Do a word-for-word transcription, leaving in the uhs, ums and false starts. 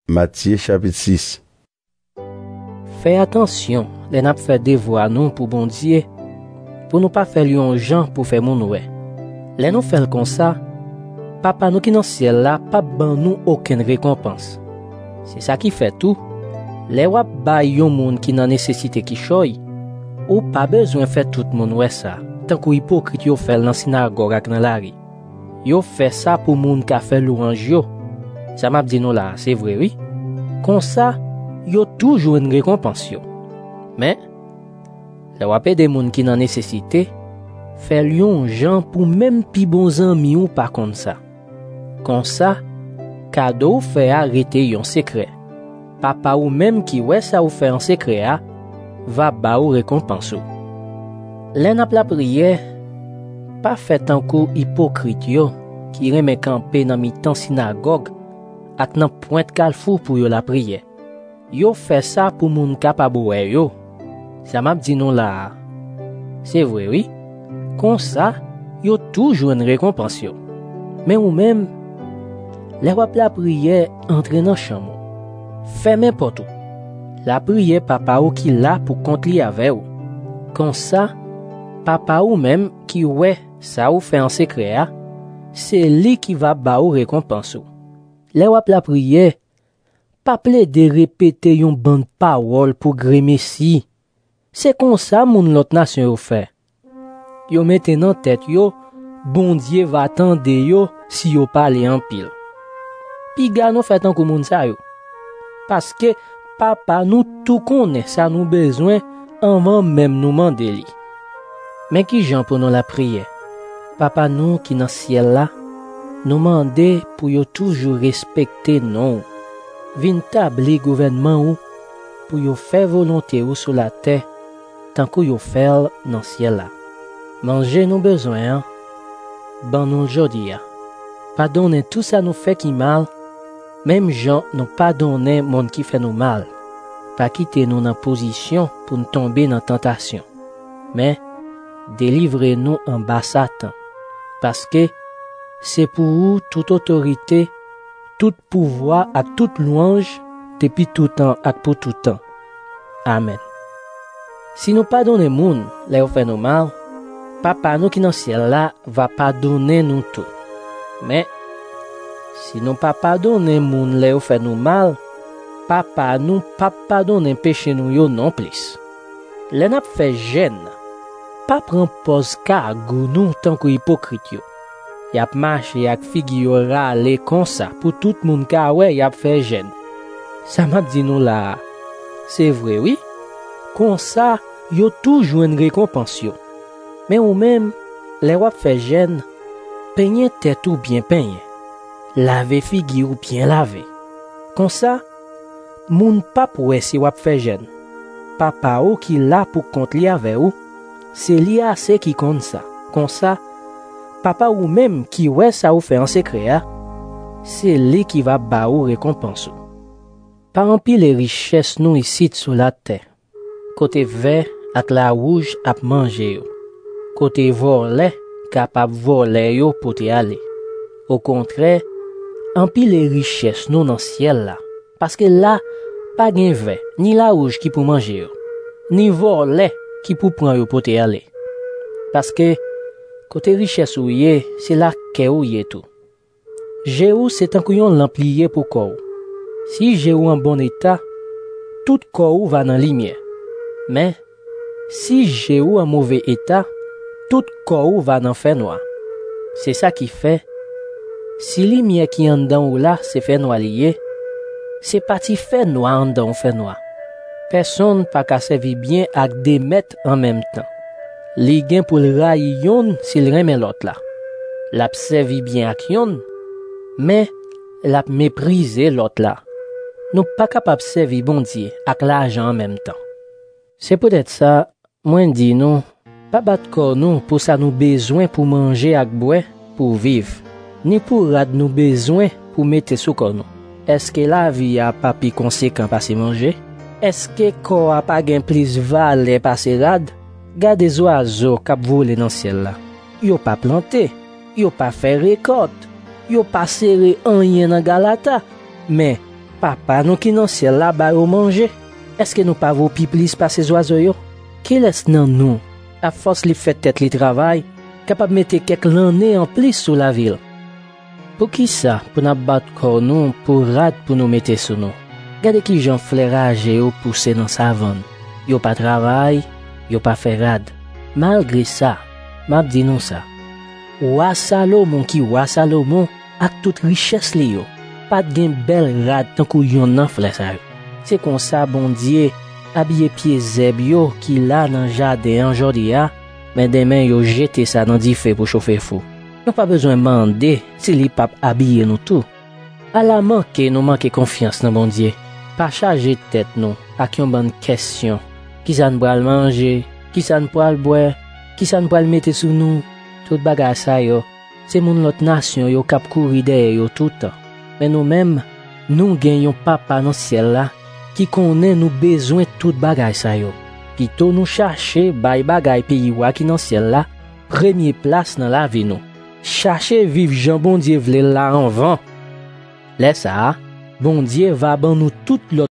Matye chapit sis. Fè atansyon lè n ap fè devwa nou pou Bondye, pou nou pa fè l yon jan pou fè moun wè. Lè nou fè l konsa, Papa nou ki nan syèl la p ap ban nou okenn rekonpans. Se sa ki fè tou, lè w ap bay yon moun ki nan nesesite kichòy, ou pa bezwen fè tout moun wè sa, tankou ipokrit yo fè l nan sinagòg ak nan lari. Yo fè sa pou moun ka fè lwanj yo. Sa m ap di nou la a, se vre, wi. Konsa, yo tou jwenn rekonpans yo. Men, lè w ap ede moun ki nan nesesite, fè l yon jan pou menm pi bon zanmi w pa konn sa. Konsa, kado w fè a rete yon sekrè. Papa ou menm ki wè sa ou fè an sekrè a va ba ou rekonpans ou. Lè n ap lapriyè, pa fè tankou ipokrit yo ki renmen kanpe nan mitan sinagòg ak nan pwent kalfou pou yo lapriyè. Yo fè sa pou moun kapab wè yo. Sa m ap di nou la a, se vre, wi. Konsa, yo tou jwenn rekonpans yo. Men ou menm, lè w ap lapriyè, antre nan chanm ou. Fèmen pòt ou. Lapriyè Papa ou ki la pou kont li avè w. Konsa, Papa ou menm ki wè sa ou fè an sekrè a, se li ki va ba ou rekonpans ou. Lè w ap lapriyè, pa plede repete yon bann pawòl pou gremesi. Se konsa moun lòt nasyon yo fè. Yo mete nan tèt yo, Bondye va tande yo si yo pale anpil. Piga nou fè tankou moun sa yo. Paske Papa nou tou konnen sa nou bezwen anvan menm nou mande li. Men ki jan pou nou lapriyè. Papa nou ki nan syèl la, nou mande pou yo toujou respekte non w. Vin tabli gouvènman ou pou yo fè volonte ou sou latè, tankou yo fè l nan syèl la. Manje nou bezwen an, ban nou l jodi a. Padonnen tou sa nou fè ki mal, menm jan nou padonnen moun ki fè nou mal. Pa kite nou nan pozisyon pou n tonbe nan tantasyon, men delivre nou anba Satan. Paske se pou ou tout otorite, tout pouvwa ak tout lwanj, depi toutan ak pou toutan. Amèn. Si nou padonnen moun lè yo fè nou mal, Papa nou ki nan syèl la va padonnen nou tou. Men, si nou pa padonnen moun lè yo fè nou mal, Papa nou p ap padonnen peche nou yo nonplis. Lè n ap fè jèn, pa pran pòz kagou nou tankou ipokrit yo. Y ap mache ak figi yo rale konsa pou tout moun ka wè y ap fè jèn. Sa m ap di nou la a, se vre wi. Konsa, yo tou jwenn rekonpans yo. Men ou menm, lè w ap fè jèn, penyen tèt ou byen penyen. Lave figi w byen lave. Konsa, moun p ap wè si w ap fè jèn. Papa w ki la pou kont li avè w, se li ase ki konn sa. Konsa, Papa ou menm ki wè sa ou fè an sekrè a, se li ki va ba ou rekonpans ou. Pa anpile richès nou isit sou latè, kote vè ak lawouj ap manje yo, kote vòlè kapab vòlè yo pote ale. Okontrè, anpile richès nou nan syèl la, paske la pa gen vè ni lawouj ki pou manje yo, ni vòlè ki pou pran yo pote ale. Paske kote richès ou ye, se la kè ou ye tou. Je ou se tankou yon lanp li ye pou kò ou. Si je ou an bon eta, tout kò ou va nan limyè. Men, si je ou an move eta, tout kò ou va nan fènwa. Se sa ki fè, si limyè ki anndan ou la se fènwa li ye, se pa ti fènwa anndan ou fènwa. Pèsonn pa ka sèvi byen ak de mèt an menm tan. Li gen pou l rayi yonn si l renmen lòt la. L ap sèvi byen ak yonn, men l ap meprize lòt la. Nou pa kapab sèvi Bondye ak lajan an menm tan. Se poutèt sa, mwen di nou, pa bat kò nou pou sa nou bezwen pou manje ak bwè pou viv, ni pou rad nou bezwen pou mete sou kò nou. Èske lavi a pa pi konsekan pase manje? Èske kò a pa gen plis valè pase rad? Gade zwazo k ap vole nan syèl la. Yo pa plante, yo pa fè rekòt, yo pa sere anyen nan galata, men, Papa nou ki nan syèl la ba yo manje. Èske nou pa vo pi plis pase zwazo yo? Kilès nan nou, afòs li fè tèt li travay, kapab mete kèk lannen anplis sou lavi l? Poukisa pou n ap bat kò nou pou rad pou nou mete sou nou? Gade ki jan flè raje yo pouse nan savann. Yo pa travay, yo pa fè rad. Malgre sa, m ap di nou sa. Wa Salomon ki wa Salomon ak tout richès li yo, pa t gen bèl rad tankou yonn nan flè sa yo. Se konsa Bondye abiye pye zèb yo ki la nan jaden an jodi a, men demen yo jete sa nan dife pou chofe fou. Nou pa bezwen mande si li p ap abiye nou tou. Ala manke nou manke konfyans nan Bondye. Pa chaje tèt nou ak yon bann kèsyon. Kisa n pral manje? Kisa n pral bwè? Kisa n pral mete sou nou? Tout bagay sa yo, se moun lòt nasyon yo k ap kouri dèyè yo toutan. Men nou menm, nou gen yon Papa nan syèl la ki konnen nou bezwen tout bagay sa yo. Pito nou chache bay bagay peyi wa ki nan syèl la premye plas nan lavi nou. Chache viv jan Bondye vle l la anvan. Lè sa a, Bondye va ban nou tout lòt